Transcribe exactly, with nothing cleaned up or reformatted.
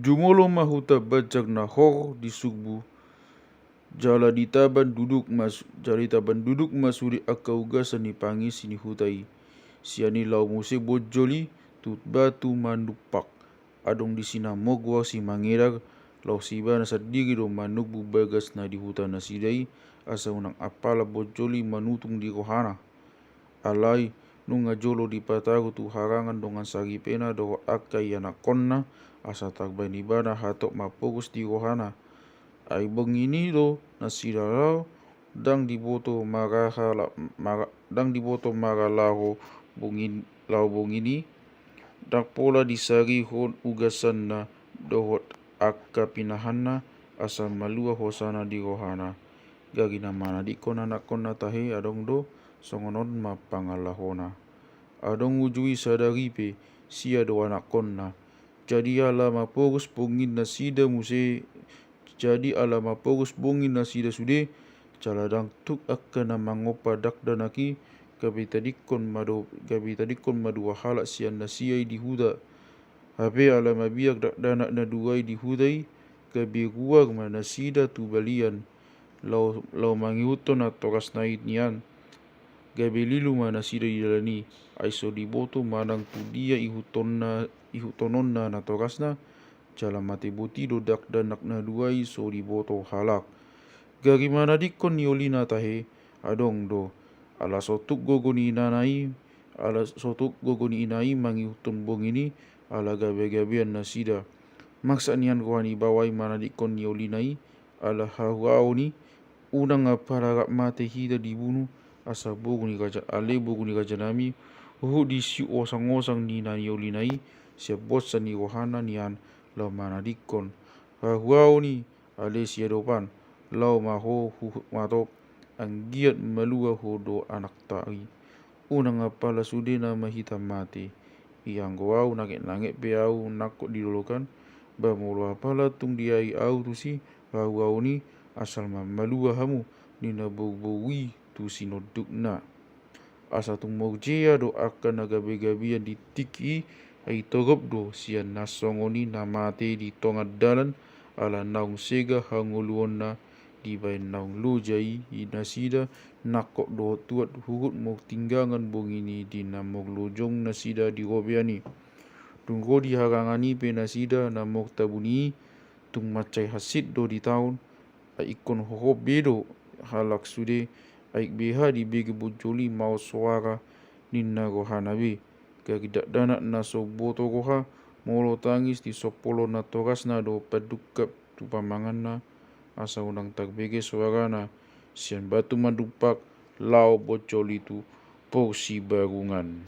Jumolo ma huta banjar na hor di sumbu, jala ditaban duduk ma su-, jala ditaban duduk ma sude angka ugasan ni pangisi ni huta i. Sian i laho muse bonjol i tu Batu Mandumpak. Adong disi na mogor si Mangedar, laos ibana sandiri do manumbu bagas na di huta nasida i, asa unang apala bonjol i manutung di rohana. Alai, nunga jolo dipataru tu harangan dongan saripena dohot angka ianakkonna, asa tarbaen ibana hatop mampogos di rohana. Ai borngin i do nasida laho, ndang diboto maraha la-, mara-, ndang diboto maraha laho borngin, laho borngin i, ndang pola disarihon ugasanna dohot angka pinahanna, asa malua hosana di rohana. Gari na manadingkon anakkonna tahe adong do songon on ma pangalahona. Adong uju i sada ripe, sia do anakkonna. Jadi ala mampogos borngin nasida muse, jadi ala mampogos borngin nasida sude, jala ndang tuk angka na mangompa dakdanak i, gabe tadingkon ma do, gabe tadingkon ma dua halak sian nasida i di huta. Hape ala mabiar dakdanak na dua i di huta i, gabe ruar ma nasida tu balian, laho, laho mangihuthon natorasna i nian. Gabe lilu ma nasida di dalan i, ai so diboto manang tu dia ihutonna, ihuthononna natorasna, jala mate boti do dakdanak na dua i so diboto halak. Gari manadingkon niolina tahe, adong do. Ala so tuk gogo ni inana i, ala so tuk gogo ni ina i mangihuthon borngin i, ala gabe-gabean nasida. Maksak nian roha ni baoa i manadingkon niolina i, ala hahuaon i, unang apala rap mate hita dibunu, asa boru ni raja, ale boru ni rajanami, huhut disiuk osang-osang ni na niolina i, sian bonsa ni rohana nian laho manadingkon. Hahuaon i, ale siadopan, laho ma ho huhut matop, anggiat malua ho do anakta i. Unang apala sude nama hita mate. Ianggo au nangek-nangek pe au nangkok di dolok an, ba molo apala tung diai au tusi, hahuaon i, asal ma malua hamu, ninna boru-boru i tu sinondukna. Asa tung morjea do angka na gabe-gabean di tingki i, ai torop do sian na songon i na mate di tonga dalan, ala naung sega hangoluonna, dibaen naung loja i nasida, nangkok dohot tuat huhut mortinggangan borngin i di na morlojong nasida di robean i. Dung ro di harangan i pe nasida na mortabuni i, tung mansai hansit do ditaon, ai ingkon hohom be do halak sude, ai beha dibege bonjol i maol soara ninna rohana be. Gari dakdanak na so boto roha, molo tangis di sompolon natorasna do pandungkap tu pamanganna, asa unang tarbege soarana, sian Batu Mandumpak, laho bonjol i tu Porsibarungan.